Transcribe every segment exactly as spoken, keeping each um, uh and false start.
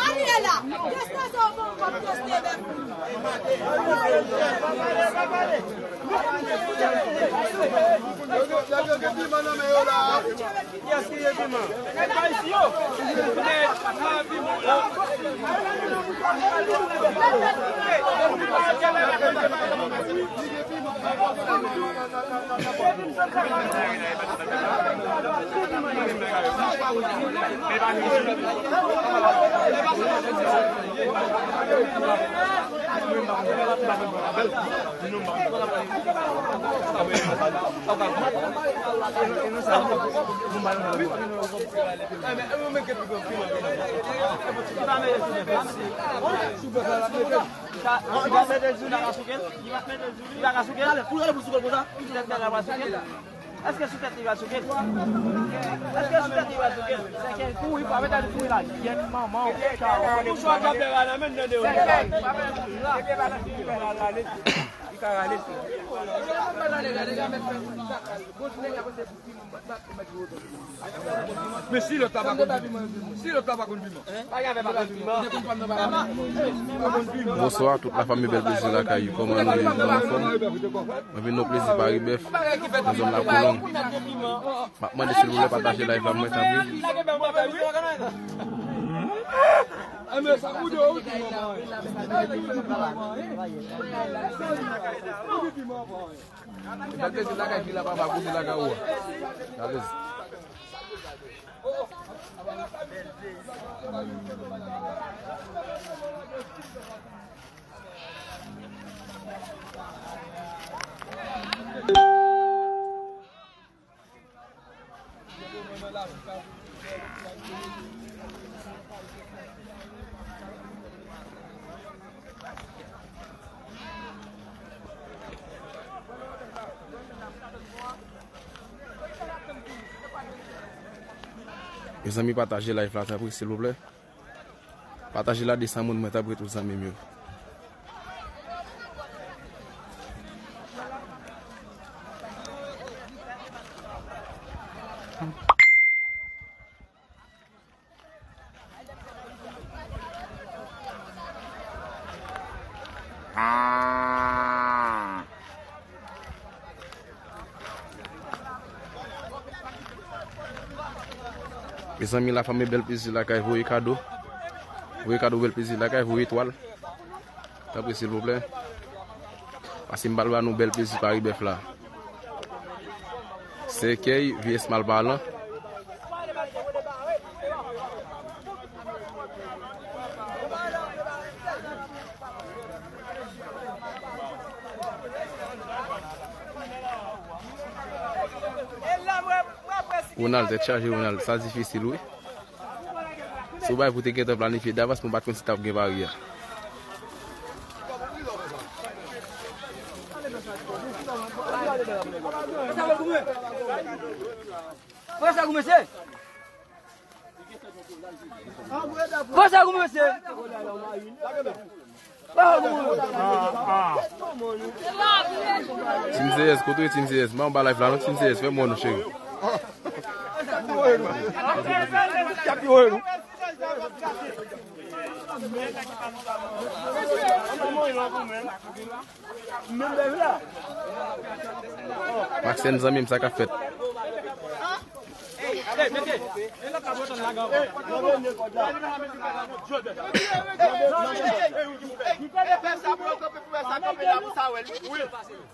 Ariela, desann sa w ban m kòb toste bèf. Nèg yo gen piman nan men yo la. Kiyès ki gen piman? Nèg pa isi yo. Nèg pa piman la. Li va mete l sou li, li pa ka souke l. Li pa ka souke l. Pou yo, pou souke l konsa. Li tèt nèg la pa souke l. Èske sou tèt li va souke l? Èske sou tèt li va souke l? Sèkèy kouri, pa mete l kouri la. Gyèt manman w. Mouchwa k ap leve a la, men tande yo. Sèkèy, pa mete l kouri la. Li ka rale. Men si lòt la pa konn, si lòt la pa konn piman. Bonswa tout la fanmi Bèl Plezi Lakay, kòman nou ye? Nou anfòm? Mwen vin nan plezi Paris Bèf nan zòn Lakolòn. M ap mande silvouplè pataje live la mwen tanpri. Bèl Plezi Lakay ki la papa, kote lakay ou a? Bèl Plezi. Mezanmi, pataje live la, tanpri, silvouplè. Pataje la, desann moun mwen, tanpri, tout zanmi m yo. Mezanmi, la fanmi Bèl Plezi Lakay voye kado. Voye kado Bèl Plezi Lakay, voye etwal. Tanpri, silvouplè. Pase m pral ba nou Bèl Plezi Paris Bèf la. Sèkèy, V S Malpalan. Ronald, tèt chaje, Ronald. Sa difisil, wi. Se yon bagay pou te gentan planifye davans, pou m pa t konn si t ap gen pari a. Fò sa kòmanse. Fò sa kòmanse. Team C S, kote w ye Team C S? Ban m ba live la non, Team C S, fè mwen nou cheri. Maxen zanmi m, sa k ap fèt?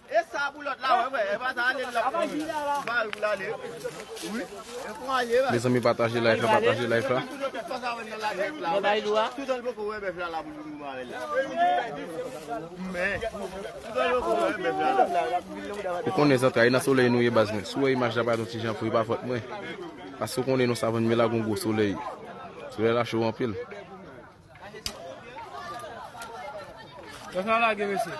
E sa pou lòt la, wè, wè, e pa sa, ale la. Mal pou l ale. Wi. E pou ale, wè. Mezanmi, pataje live la, pataje live la. Tout an poko wè bèf la, la pou nou avè l la. Men, tout an poko wè bèf la, la. Ou konnen zantray nan solèy nou ye baz mwen. Si w wè imaj la pa yon ti jan fri, pa fòt mwen. Paske w konnen nan savann mwen la gon gwo solèy. Solèy la cho anpil. Lòt la lage, mesye.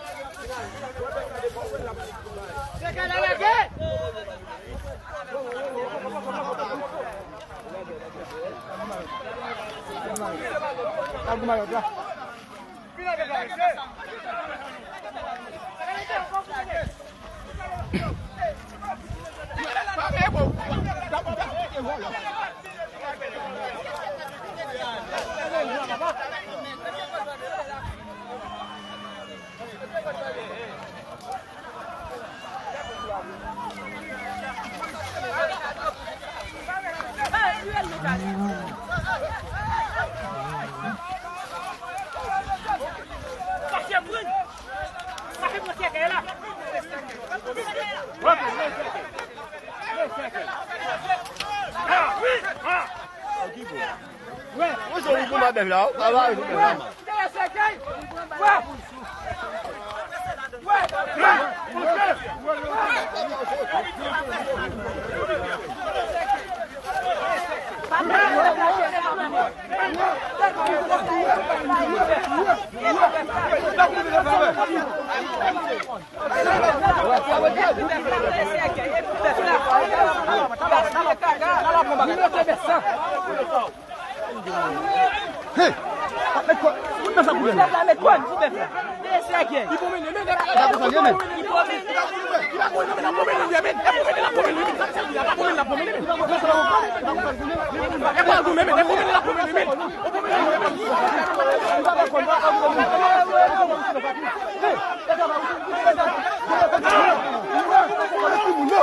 Mwen se ou pou mwen bèf la, ou pa va pou bèf la, man. Hey! Met kòn, met kòn pou bèf la. Met kòn pou bèf la. Deye sèkèy. Li bon mennen, men nèg la. Li bon mennen, men. Li bon mennen, men. Li pa bon, men, men, li bon mennen, men. E pa bon, men, li bon mennen, men. E pa bon, men, men, li bon mennen, men.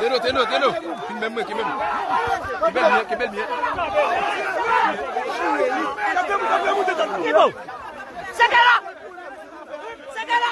Teno, teno, teno. Kenbe m, kenbe m. Kenbe l byen, kenbe l byen. Ki bon? Sèkèy la! Sèkèy la!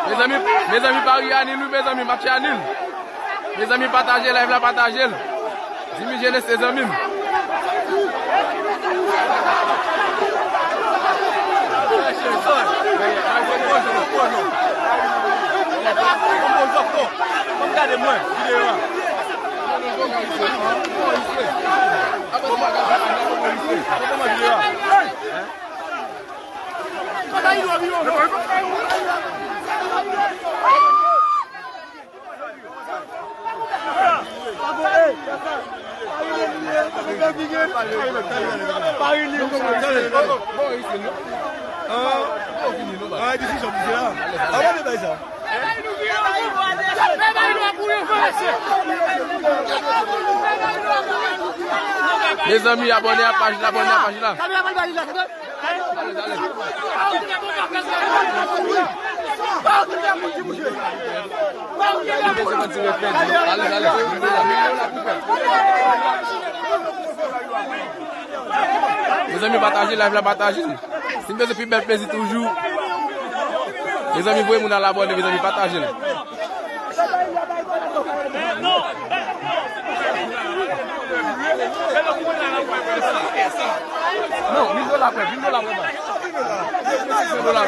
Mezanmi, mezanmi, pari a nil, wi, mezanmi, match a nil. Mezanmi, pataje live la, pataje l. Jimmy Jenes, se zanmi m. Mezanmi, abòne a paj la, abòne a paj la. Mezanmi, pataje live la, pataje l. Si n bezwen pi bèl plezi toujou, mezanmi, voye moun al abòne, mezanmi, pataje l. Non, mil dola frè, mil dola frè. Mil dola.